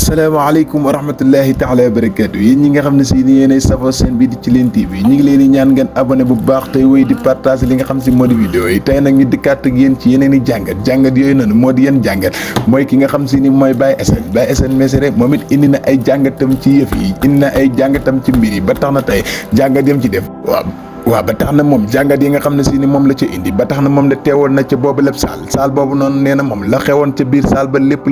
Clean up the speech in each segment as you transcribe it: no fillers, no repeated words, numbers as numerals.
asalaamaaleykum wa rahmatullahi taala wa barakaatu yéen ñi nga xam ne si ni yéenay safoo seen bi di Ci Leen TV ñu ngi leen di ñaan ngeen abonné bu baax tey wéy di partage li nga xam si moo di vidéo yi tey nag ñu dikkaat ak yéen ci yeneen i jàngat yooyu noonu moo di yéen jàngat mooy ki nga xam si ni mooy Baye Assane Mesere moom it indi na ay jàngatam ci yëf yi indi na ay jàngatam ci mbir yi ba tax na tey jàngat yam ci def waaw ba tax na moom jàngat yi nga xam ne si ni moom la ca indi ba tax na moom la teewoon na ca boobu lépp saal boobu noonu nee na moom la xewoon ca biir saal ba lépp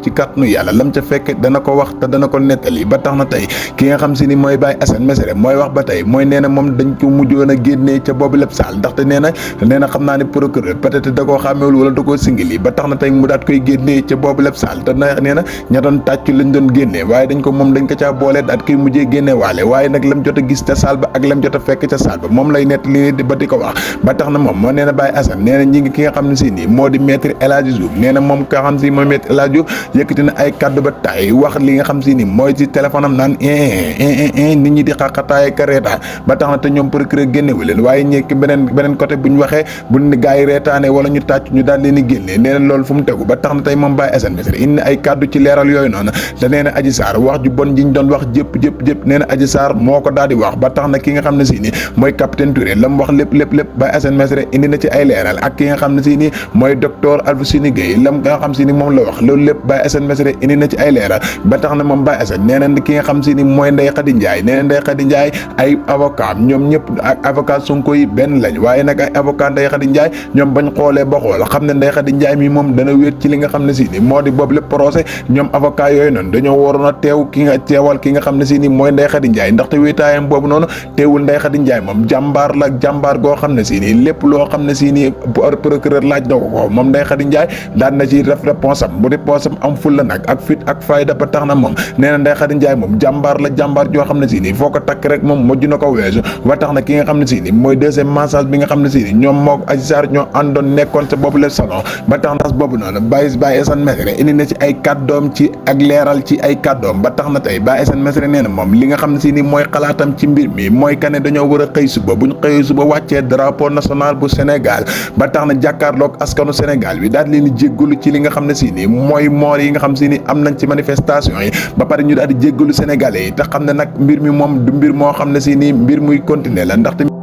ci kàttanu yàlla lam ca fekk dana ko wax te dana ko nettali ba tax na tey ki nga xam si ni mooy Baye Assane Mesere mooy wax ba tey mooy nee na moom dañ ko mujjoon a génnee ca boobu lépp saal ndaxte nee na xam naa ne procureur peut-être da koo xàmmewul wala da koo singili ba tax na tey mu daat koy génnee ca boobu lépp saal te nee na ña doon tàccu lañ doon génnee waaye dañ ko caa boolee daat koy mujjee génnee waale waaye nag lam jot a gis ca saal ba ak lam jot a fekk ca saal ba moom lay nett li ba di ko wax ba tax na moom moo nee na Baye Assane nee na ñi ngi ki nga xam ne si nii moo di maître El Hadji Diouf nee na moom ka xam si mooy maître El Hadji Diouf yëkkati na ay kaddu ba tay wax li nga xam si ni mooy ci téléphone am naan nit ñi di xaqataay ka reetaan ba tax na te ñoom procureur génnewu leen waaye ñekki beneen côté bu ñu waxee bu ne gaa yi reetaane wala ñu tàcc ñu daal leen di génnee nee na loolu fu mu tegu ba tax na tey moom Baye Assane Mesere indi ay kaddu ci leeral yooyu noonu te nee na Adji Sarr wax ju bon ji ñu doon wax jëpp nee na Adji Sarr moo ko daal di wax ba tax na ki nga xam ne si ni mooy capitaine Touré lam wax lépp Baye Assane Mesere indi na ci ay leeral ak ki nga xam ne si ni mooy docteur Alfousseyni Gueye lam nga xam si ni moom la wax loolu lépp Baye Assane Mesere indi na ci ay leeral ba tax na moom Baye Assane nee na ki nga xam si ni mooy Ndeye Khady Ndiaye nee na Ndeye Khady Ndiaye ay avocat ñoom ñëpp ak avocat Sonko yi benn lañ waaye nag ay avocat Ndeye Khady Ndiaye ñoom bañ xoolee ba xool xam ne Ndeye Khady Ndiaye mi moom dana wéet ci li nga xam ne si ni moo di boobu lépp procès ñoom avocat yooyu noonu dañoo waroon a teewal ki nga xam ne si ni mooy Ndeye Khady Ndiaye ndaxte wéetaayam boobu noonu teewul Ndeye Khady Ndiaye moom jàmbaar goo xam ne si nii lépp loo xam ne si nii procureur laaj na ko moom Ndeye Khady Ndiaye daan na ci def réponse am bu réponse am am fulla nag ak fit ak fayda ba tax na moom nee na Ndeye Khady Ndiaye moom jàmbaar joo xam ne si nii foo ko takk rek moom mujj na ko weesu ba tax na ki nga xam ne si nii mooy deuxième message bi nga xam ne si nii ñoom moo Adji Sarr ñoo àndoon nekkoon sa boobu le salon ba tax na boobu noonu Baye Assane Mesere indi na ci ay kàddoom ci ak leeral ci ay kàddoom ba tax na tey Baye Assane Mesere nee na moom li nga xam ne si nii mooy xalaatam ci mbir mi mooy kane dañoo war a xëy suba buñ xëyee suba wàccee drapeau national bu Sénégal ba tax na jàkkaarloog askanu Sénégal bi daal leen di jéggalu ci li nga xam ne si ni mooy moor yi nga xam si ni am nañ ci manifestation yi ba pare ñu daal di jéggalu sénégalais yi te xam ne nag mbir mi moom du mbir moo xam ne si ni mbir muy continuer la ndaxte